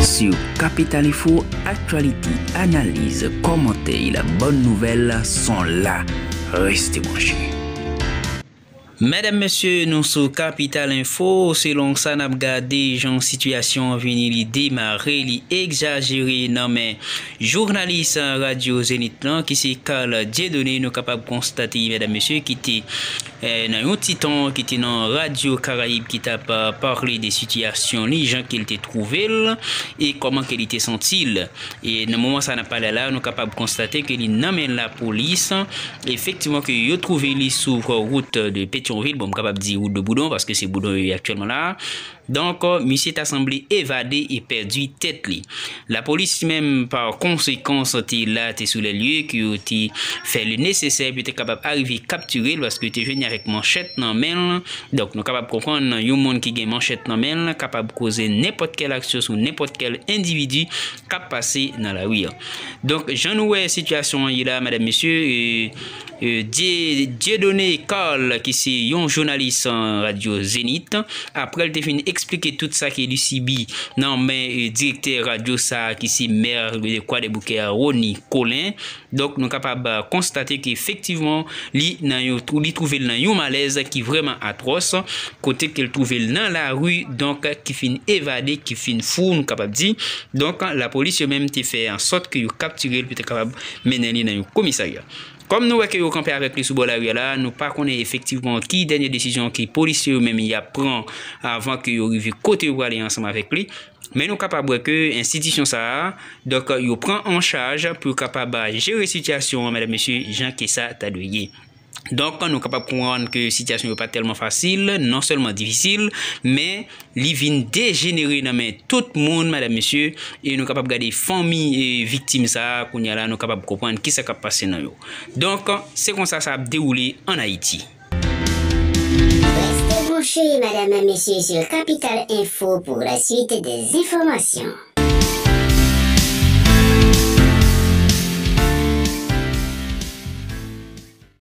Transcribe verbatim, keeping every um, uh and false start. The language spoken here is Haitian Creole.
Sur Capital Info, aktyalite, analiz, kòmantè, la bòn nouvèl son la. Reste branché. Medam, mesye, nou sou Capital Info. Selon sa n ap gade, jan sitiyasyon an vini, li demare, li egzajere nan men jounalis radyo Zenith lan, ki se Carl Dieudonné. Nou kapab konstate, medam, mesye, ki te, eh, nan yon ti tan, ki te nan Radyo Karayib, ki t ap, eh, pale de sitiyasyon li, jan ke l te twouve l, e kòman ke li te santi l. E nan moman sa n ap pale la, nou kapab konstate ke li nan men lapolis. Efektivman ke yo twouve li sou wout de Petyonvil, bon, m kapab di wout de Boudon, paske se Boudon yo ye aktyèlman la. Donk, misye ta sanble evade e pèdi tèt li. Lapolis menm, pa konsekans, te la, te sou lè lye, ke yo te fè le nesesè pou yo te kapab arive kaptire l, paske yo te jwenn li avèk manchèt nan men l. Donk, nou kapab konprann, yon moun ki gen manchèt nan men l kapab koze nenpòt kèl aksyon sou nenpòt kèl endividi k ap pase nan lari a. Donk, jan nou wè sitiyasyon an ye la, medam, mesye, e, e, Dye-, Dieudonné Carl, ki se yon jounalis, eh, radyo Zenith, apre l te fin eksplike tout sa ke li sibi nan men, eh, direktè radyo sa a, ki se mè de Kwadèboukè a, Rony Colin. Donk, nou kapab, eh, konstate ke efektivman, li nan yon twou-, li twouve l nan yon malèz ki vrèman atwòs, kote ke l twouve l nan lari, donk, ki fin evade, ki fin fou, nou kapab di. Donk, lapolis yo menm te fè an sòt ke yo kaptire l pou te kapab mennen li nan yon komisarya. Kòm nou wè ke yo kanpe avèk li sou bò lari a la, nou pa konnen efektivman ki dènye desizyon ke polisye yo menm y ap pran avan ke yo rive kote yo prale ansanm avèk li. Men nou kapab wè ke enstitisyon sa a, donk, yo pran an chaj pou yo kapab jere sitiyasyon an, medam, mesye, jan ke sa ta dwe ye. Donk, nou kapab konprann ke sitiyasyon yo pa tèlman fasil, non sèlman difisil, men li vin dejenere nan men tout moun, medam, mesye, e nou kapab gade fanmi, e, viktim sa a, kounye a la, nou kapab konprann kisa k ap pase nan yo. Donk, se konsa sa ap dewoule ann Ayiti. Restez branchés, mesdames et messieurs, sur Capital Info pour la suite des informations.